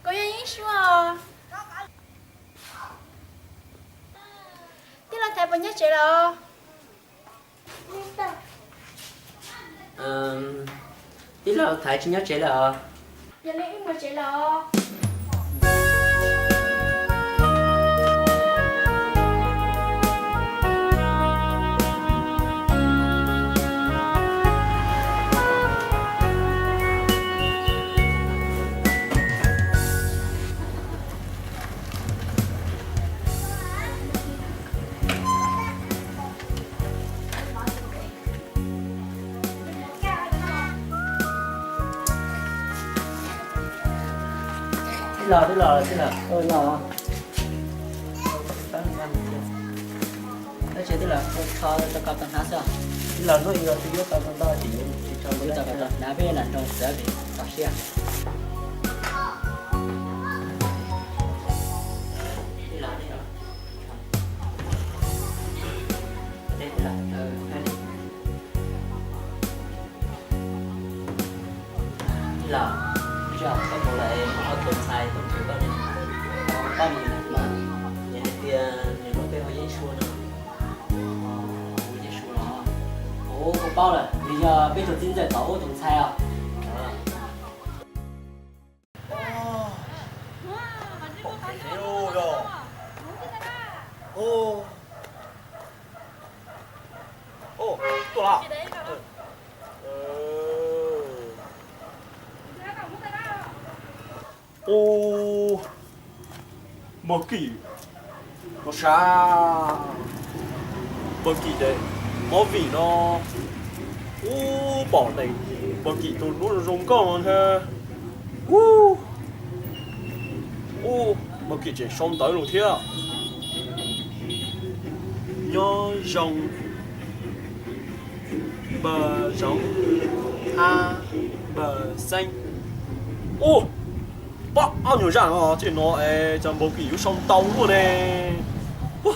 Koj yog Yeeb Suab os? Tij laug Thaiv puas nyob tsev los? Tij laug Thaiv tsis nyob tsev lawm os. Yog li wb mus tsev los. Tij laug, tij laug, tij laug. Tab sis tij laug, kho rau koj tau hnav xwb. Tij laug, hnub ib twb yuav tau ntau ntau ces yuav tsis tso, yuav tau kom tau hnav peb lam nrog txawv pem txog siab. Los, koj mus lawm, ob tug ntxhais tuaj nrhiav koj ne. Koj mus mas, nws hais tias nws hlub peb ua Yeeb Suab no. Ua Yeeb Suab no. Ua, kuv paub lawm, nws yog peb tug txiv ntxawm tom ub tus ntxhais os. Ua, Npawg Kim, no sab, Npawg Kim daim movie no, ub, pom daim Npawg Kim tus duab zoo zoo nkauj no ntag. Ub, ub, Npawg Kim tseem sau ntawv lus thiab. Nyob zoo, npawg Zoov, hab npawg Xeeb. Ub, pab ob nyuag zaj no tej no es cas Npawg Kim yuav sau ntau luaj ne. Ub,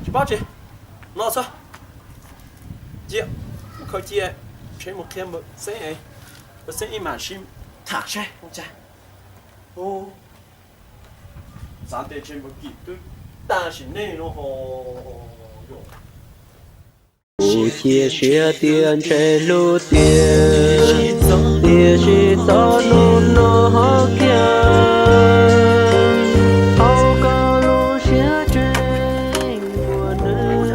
tsis pab tsi, no xwb. Cia, mus khaws cia, tsheb mus qhia npawg Xeeb, npawg Xeeb ib mam sib tham seb ua cas. Ub, xav tias ntshe Npawg Kim twb tag sim neej no ho. Kuv cia siab tias ntshe hlub tiag, tiam sis txog hnub no ho kiag, haum koj lub siab tseem ua nws.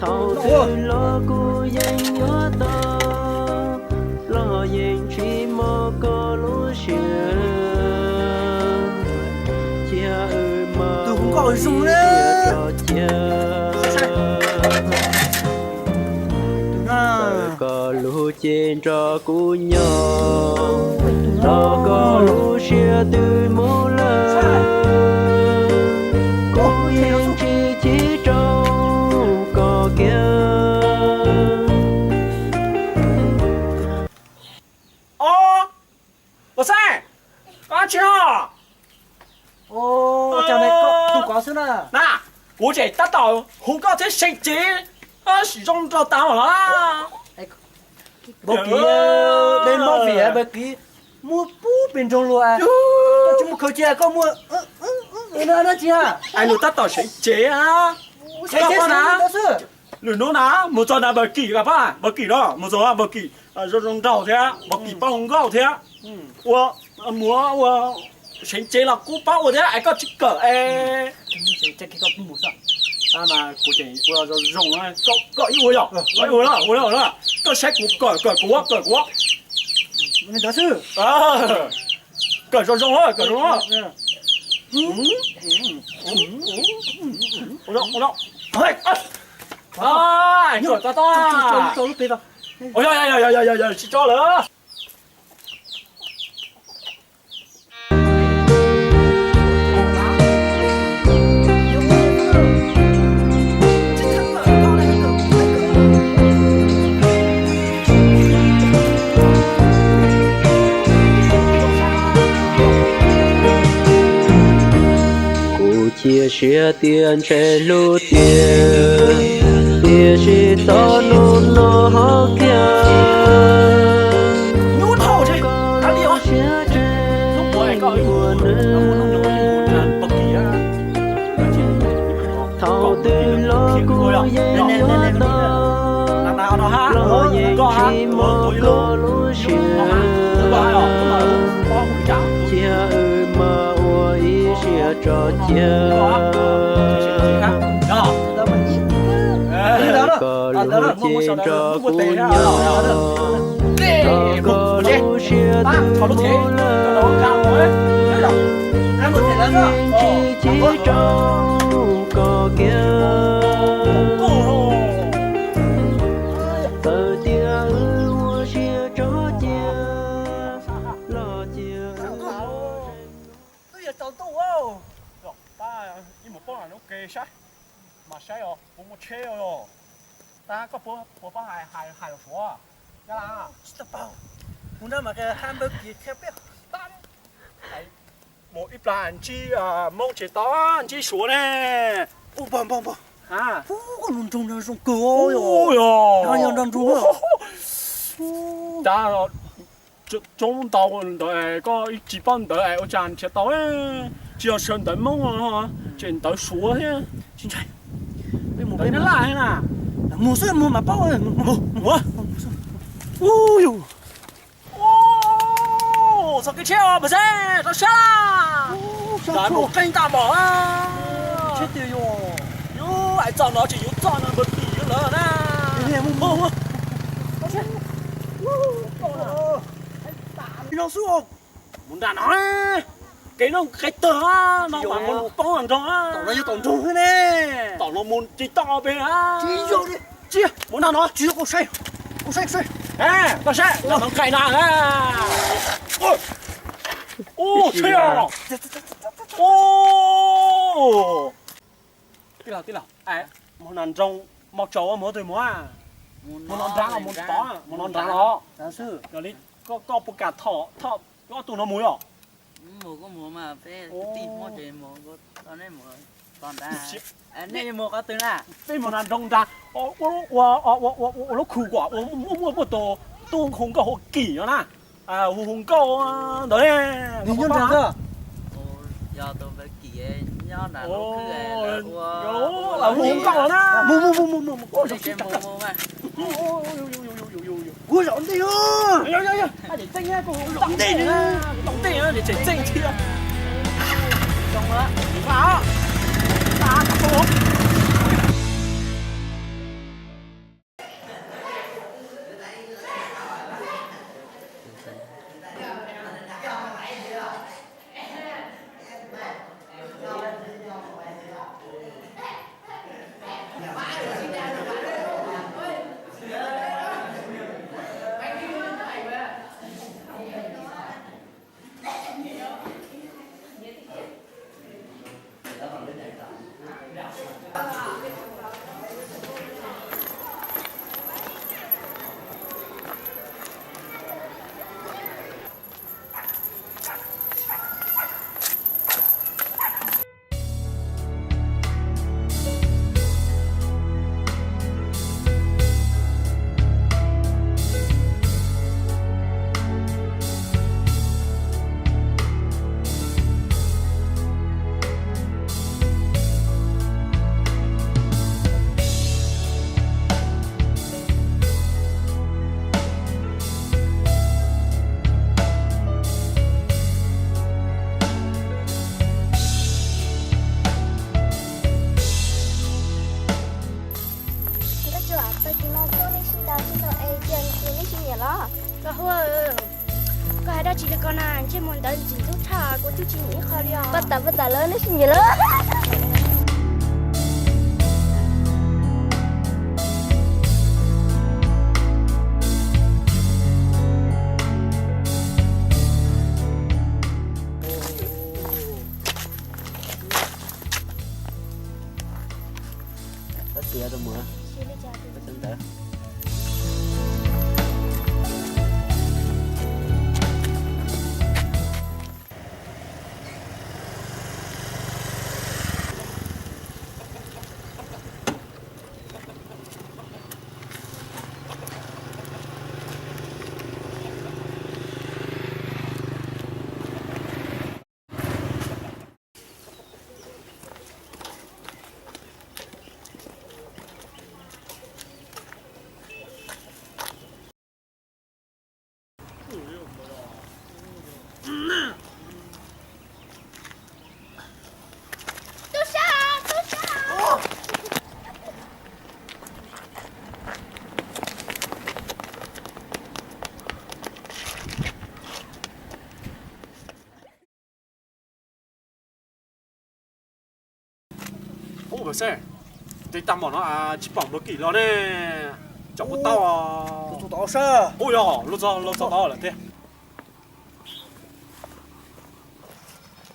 Thaum twg los kuv yeej yuav tau, los yeej tsis mob koj lub siab. Cia wb mas ua ib siab tso cia. Txawm koj lub cev nrog kuv nyob, los koj lub siab twb mus lawm, kuv yeej tsis chim rau koj kiag. Os, Npawg Xeeb, koj tsis no? Ua cas ne, koj tus kov xwb na. Na, kuv tseem tab tom hu koj thiab seev cev, sim zoo nraug tas los. Npawg Kim, dej mob vim Npawg Kim muab pub pes nroog lua. Koj tsis mus khaws cia koj muab. Ais, lus tab tom seev cev a. Koj pab na, lwm hnub na mus txog na Npawg Kim, koj pab Npawg Kim no, mus txog Npawg Kim zoo zoo nraug thiab Npawg Kim pab hu nkauj thiab. Ua, mus ua seev cev los kuj pab ua thiab es koj tsis kawm es. Mas kuv tseem ua zoo zoo, koj ib ua yog, koj ib ua, ua, koj saib kuv kawm, kawm kuv, kawm kuv. Kawm zoo zoo, kawm zoo zoo. Ua zoo, ua zoo. Kawm tau tau. Tsis tso lawm. Kuv cia siab tias ntshe hlub tiag, tiam sis txog hnub Los hauv kiag, hnub thauj seb koj lub siab tseem muaj nws. Thaum twg los kuv yeej yuav tau, los yeej tsis muaj koj lub siab. Cia wb mas ua ib siab tso cia. Koj lub cev nrog kuv nyob, koj lub siab twb muaj lawm, kuv yeej tsis chim rau koj kiag. Txawm tias wb ua siab tso cia los cia. Twb yog tsaus ntuj, ib mus poob ntawm lub ke saib, mas saib os, puas muaj tsheb os. Tab koj puas paub hais, hais, hais lus Suav? Tsis tau paub. Mus nrog mas hais npawg Kis thiab peb tab. Mus ib plag ntsib Hmoob tsis tau ntsib Suav ne. Ub, npog, npog, npog. Ub, koj nrog nroog zoo kawg os. Ub, yog nrog nroog. Tab, tsoob ntau ntawd koj tsis paub ntawv es ua cas nrhiav tau, tsis yog sawv ntawv Hmoob, tseem ntawv Suav thiab. Ntawv Nyab Laj thiab na. Mus xwb, mus mas paub. Mus. Ub, yus. Txog kev tsheb os, npawg Xeb, rau siab lawm. Ntawm nus qeej tag npaum. Yus hais txog no tsis yus txog no npawg Kis yuav lawm na. Mus nram no, kev no qe tawg no mas mus poob nrog. Tom no yog tom nroog xwb ne. Tom no mus tsis tau pem. Tsis yog li. Tsis, mus nram no. Tsis yog, koj saib, koj saib, koj saib. Koj saib, los no nqaij na. Ub, tsheb os. Ub. Tij laug, tij laug, mus nram nroog, mau tsaus ua mus twg mus? Mus no nrad los mus tod? Mus no nrad los? Yog li koj, koj puas kam thom, thom ob tug no mus yom? Mus kuj mus mas, peb tij Hmoob ces mus, nej mus qhov twg na? Peb mus nram nroog nrad, ua, ua, ua lub khu kom ua, muaj, muaj tus tub hu nkauj hu Kim no na. Hu, hu nkauj ntawd ne. Nws nyob nrad. Yog tus npawg Kim nyob nram lub khw, hu nkauj los na. Mus, mus, mus, mus, mus, mus. Kuv zaum ntej, zaum ntej, zaum ntej tseem txeej thiab. Nkauj Tsua, tag kis no tuaj nej sib ntaus sib ntaus es cas nws tias nej sib nyiam los? Nkauj Hua, koj hais dab tsi rau koj na, ntsej muag ntawd ntxim ntxub tshaj, kuv twb tsis nyiam ib qho li os. Paj tam paj tam lawm, nej sib nyiam lawm. Tab sis rau mus, tab sis ntawd. Ub, Paj Xeeb, tej tag mom no tsis pom npawg Kim los ne. Tsom kuv tau. Ub, yog los txog, los txog tau lawm tiag.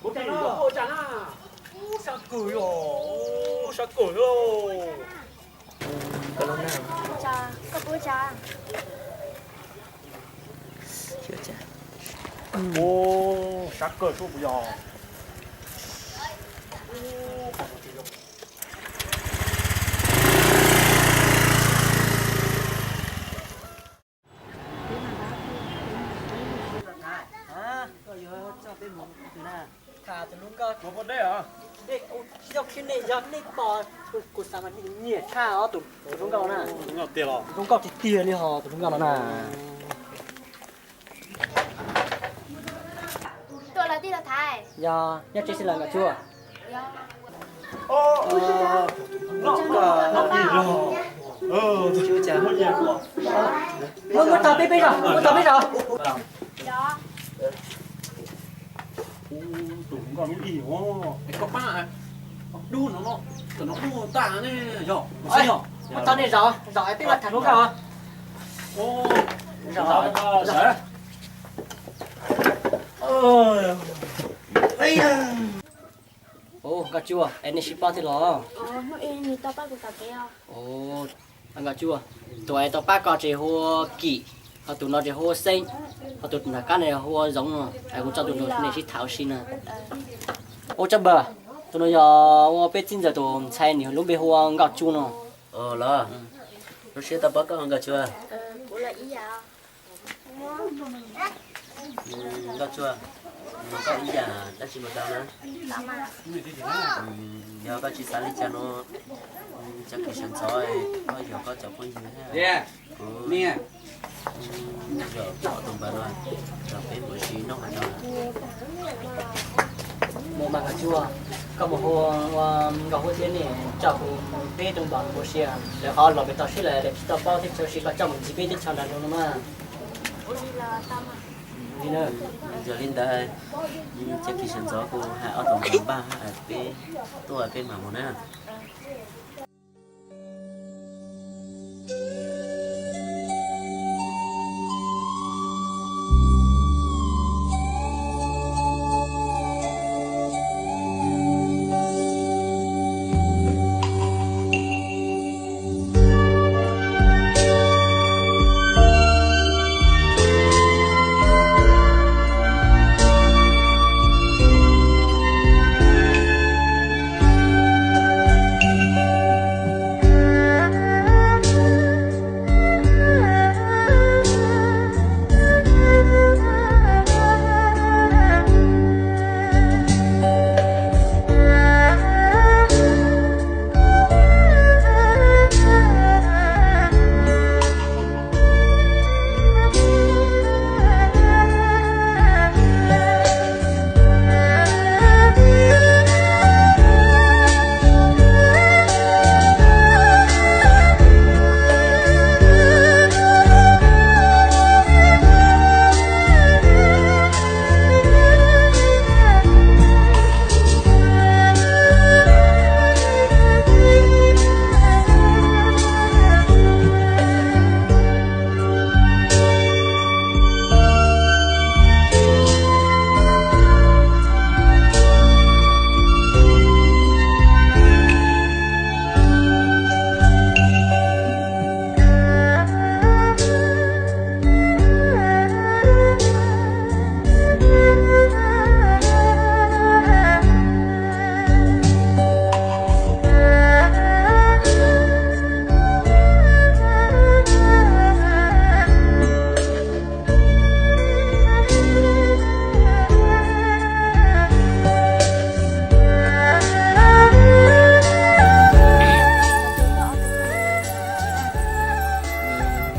Ub, sab kawg, ub, sab kawg. Ub, sab kawg, sub puas yog? Tus hluas nkauj tiag tiag li ho tus hluas nkauj no na. Yog nyob tsev xwb los Nkauj Cuab? Muab, muab tog peb peb zaug, muab tog peb zaug. Tus hluas nkauj lub lig os, koj pab dub no, tam no dub tag ne, yog, yog. Muab tog nej zaum, zaum es peb mam tham hluas nkauj. Zaum, zaum. Ub, Nkauj Cuab, es nej sib paub thiab los? Nkauj Cuab, tus es tau pab koj ces hu ua Kim, ho tus no ces hu ua Xeeb, ho tus nram qab no hu ua Zoov no, es kuv tso tus no nej sib tham ua si na. Ub, Tsab Npawg, tus no yog ua peb txiv ntxawm tus ntxhais, nws lub npe hu ua Nkauj Cuab no. Los, zoo siab tau pab koj Nkauj Cuab. Nkauj Cuab, koj ib yam dab tsi mas tau na. Yog koj tsis xav li cas no, cov kis sawv ntxov, koj yog koj cov phooj ywg thiab. Kuv yog tus npawg no, yog peb mus ua si noj mas tau. Mus mas Nkauj Cuab, koj mus hu ua Nkauj Huab thiab nej coj kuv peb tus npawg mus ua si, lawv qhov los pem toj siab lawm lawv tsis tau paub thiab, txhua si koj coj mus ncig peb teb chaws nram nroog no mas. Yog li ntawd, cov kis sawv ntxov kuv hais ob tug npawg npaj peb tuaj peb mam mus na.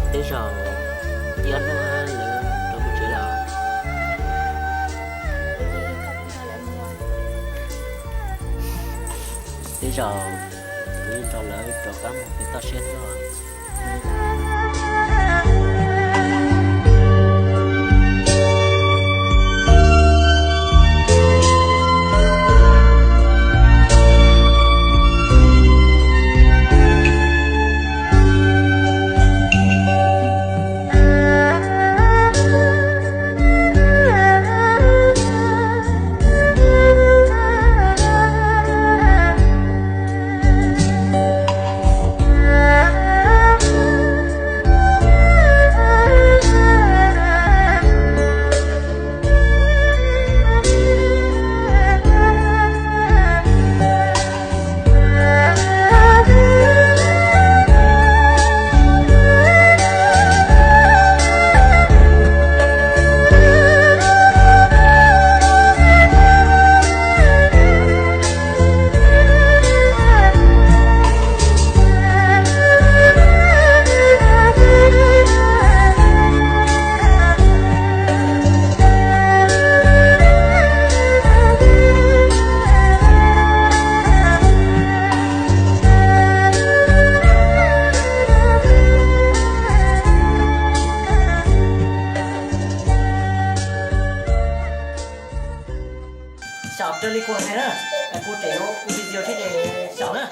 Tej zaum ib ob hnub lawv rov mus tsev lawm. Tej zaum kuv yeej nrog lawv rov qab mus pem toj siab thiab os. video thiab ces xaus na.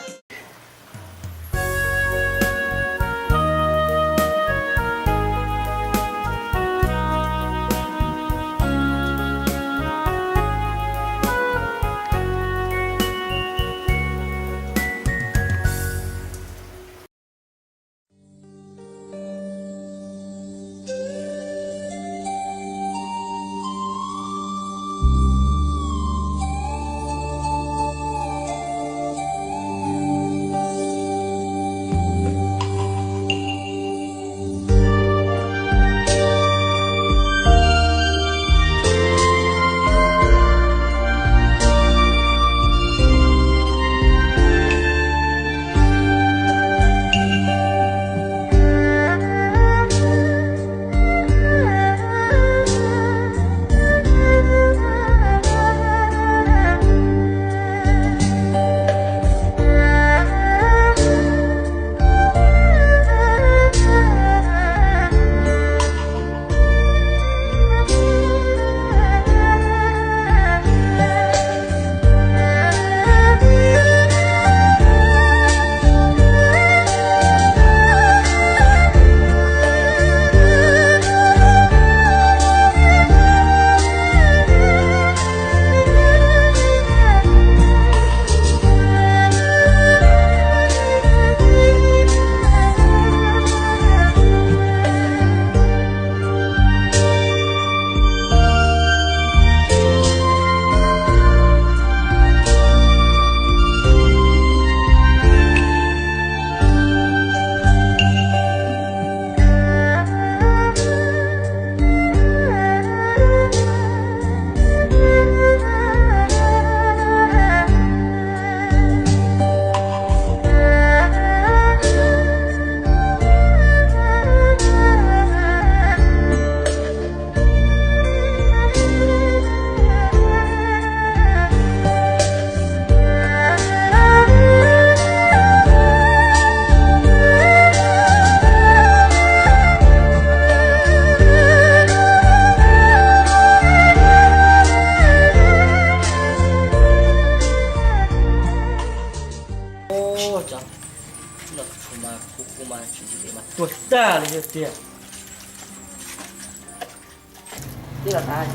Ua, cov los tshuav mas kuv kuv mas tsis ntev mas tuag tag li tiag. Tij laug Thaiv,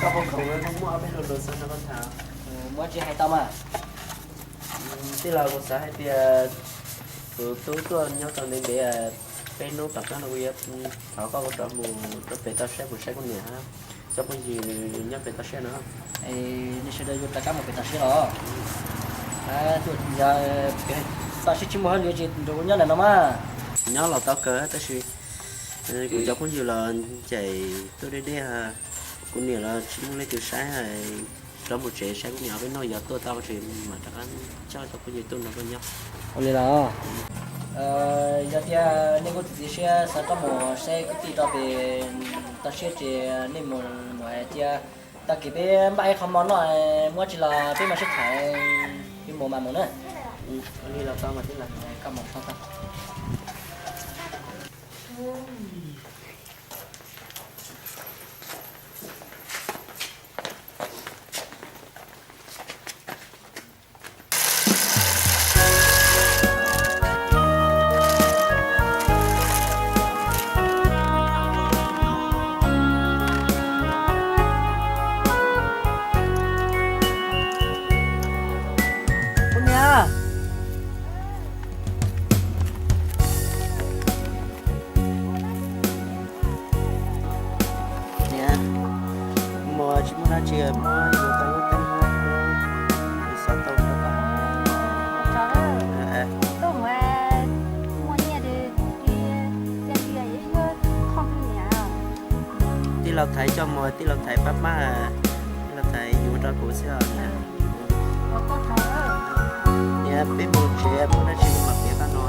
koj pom khoom muaj ob peb lo lus xav nrog koj tham. Muaj tsis hais tau mas. Tij laug, kuv xav hais tias kuv tub tuaj nyob tau ntev ntev, peb hnub tom qab no kuv yuav thov koj ua rau mus rau pem toj siab mus saib kuv niam hab cov phooj ywg nyob pem toj siab no. Nej sawv daws yuav rov qab mus pem toj siab los? Toj siab tsis muaj hauj lwm ces nrog kuv nyob ntawm no mas. Nyob los tau kawg tab sis kuv cov phooj ywg los ncaim tuaj deb deb, kuv niam los tsis muaj leej twg saib, rov mus tsev saib kuv niam ob peb hnub, yog tuaj tau tsis mam rov qab coj cov phooj ywg tuaj nrog koj nyob. Ua li los? Yog tias nej kuj txiav txim siab xav rov mus saib kwv tij rau pem toj siab ces nej mus, mus hais tias tag kis peb npaj ib qho mov noj, muab tsis los peb mam sib tham, peb mus mas mus na. Ua li los tau mas tij laug. Koj mus txog tau. Kuv niam, niam, mus tsis muaj dab tsi, muab yuav tau lub teeb hab lub xov tooj rau koj. Tij laug Thaiv coj mus, tij laug Thaiv pab mab, tij laug Thaiv yuav rau kuv xwb os niam. Niam, peb mus tsev, muaj dab tsi mam piav koj no.